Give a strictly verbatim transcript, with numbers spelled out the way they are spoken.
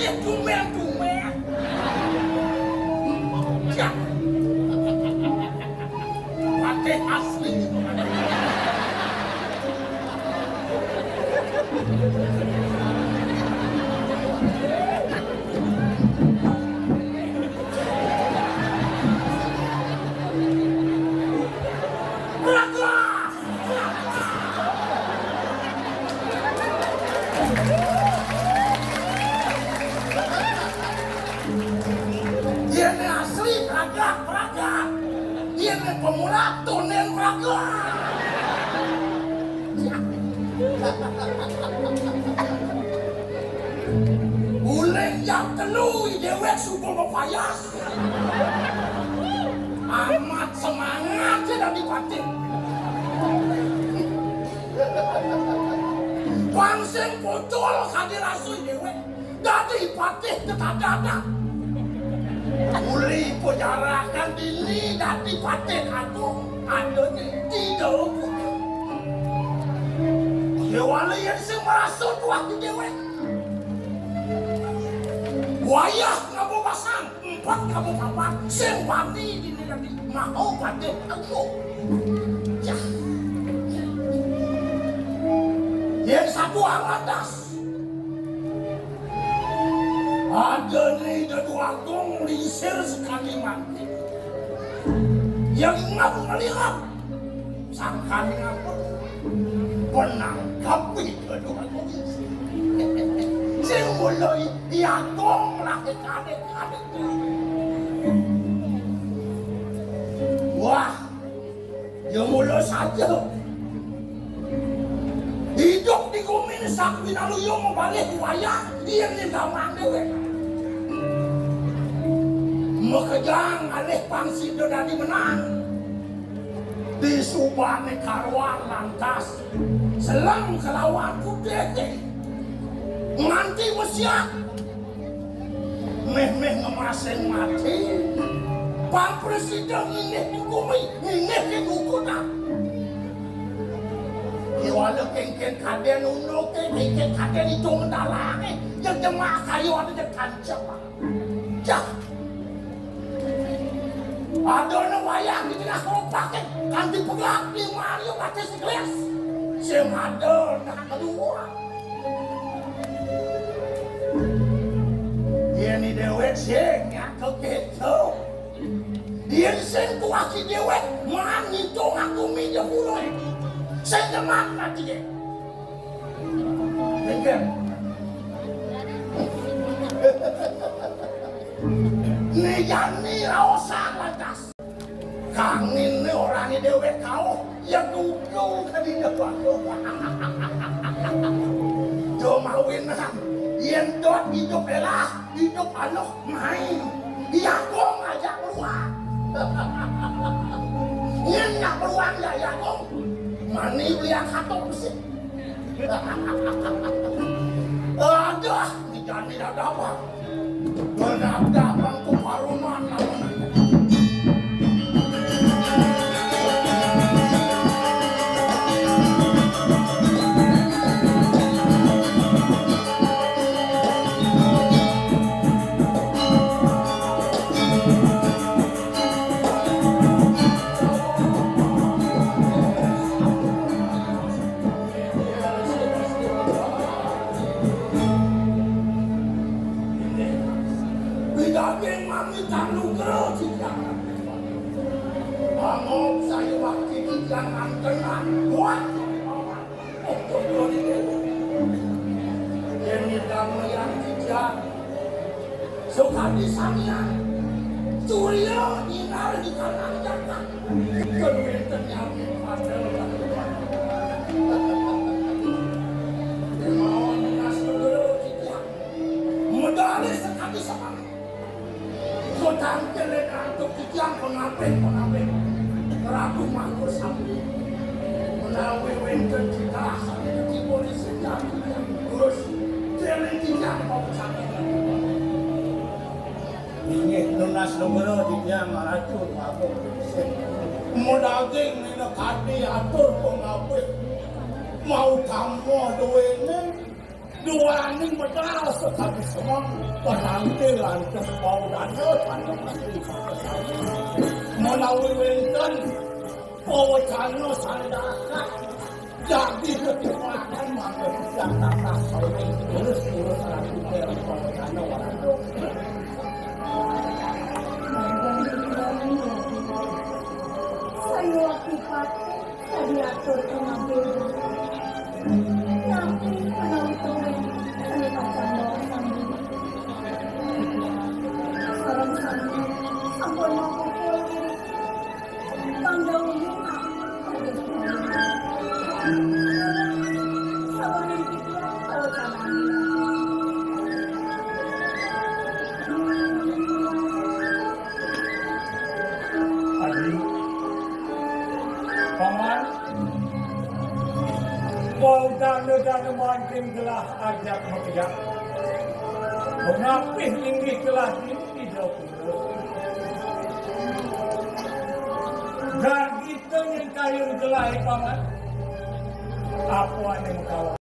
Tumben-tumben. Ya. Patih asli. Praga! Yén asli praga, praga. Yén pemula, tunen praga. Uling jam telu déwék suba mapayas. Amat semangat ya dadi patih. Pang sing pocol kadi rasui déwék. Dadi patih tetadadan. Uli pejarakan dini dadi patih agung. Adané tidak luput. Déwala yén sing merasa tuah di déwék. Wayah ngaba basang. Empat kabupaten sing wani dini dadi maha patih agung. Yah. Yén satu aladas. Adané Ida Déwa Agung lingsir sekali mati. Yén ngab ngelihat. Sangkan ngapa? Penangkap itu dua polisi. Sing mulai diagung lah kekanek-kanek. Wah, ya mula saja. Hidup di gumi ini sak pinaluyung mabalih wayah, iya ni gaman dhewe. Makejang alih pang sida dadi menang. Disubané karuan lantas seleng kelawan putih nganti mesiat. Méh-méh ngemasing mati. Pang presida nginih ning gumi, nginih ning kukutan. Iwala kéngkén kadén unduké, kéngkén kadén itung dalangé, jeg jemak kayu ada jeg kancep. Jah. Adana wayang di tengah kelopaké kanthi peglak di Mario Batis Iglesias. Sing ada nak kedua. Yén dhewe sing nyangka kéto. Yén sing tuah si dhewe, maan ngitung aku mija pura. Sing demen mati. Dengke. Né jani raosan lantas. Kangin né orangé dhewe kauh, ya dudu ka dina batu. Jo mawinan, yén dot idup elah, idup aluh, main. Jagung ajak beruang. Yén nyak beruang ya jagung. Mani beli angkat besi. Aduh, dijani dada apa? Benar-benar bangku paruman lawan. Pidaging mamitan nugra titiang. Angop sayuwakti titiang antenan. Wah. Yén nyidang lian titiang. Sukadi samian. Surya nyinar di tanah jagat. Ken wénten nyami padel. Kemawon nunas nugra titiang. Medal sakadi samangke. Kutangkil ing antuk titiang pangapih-pangapih Prabu Mangku Sami. Menawi wénten titah sané ketiba ing singgah titiang, terus déning titiang paucapan. Inggih nunas nugra titiang maratu Prabu. Medaging minakadi atur pangapih mautama duwéné. Duaning medal sekali semua, penanti lantas bau dana tanah mati. Menawi wenten pawacana sandaka, jadi kekuatan mangga tidak tata saling terus-terus ratu pawacana waratu. Saya waktu pati. Tadi atur pengambil. Napi menawi tuwin sami pacang bawa sami. Sareng sami sampun mapukul diri. Panggawi sawaning pikiran kawacanan. Adi, Paman, wau dana-dana mangkin gelah ajak makejak. Mengapih linggih gelah dini tidak pula. Gargita nyen kayun gelah, Paman. Apa ane makawa?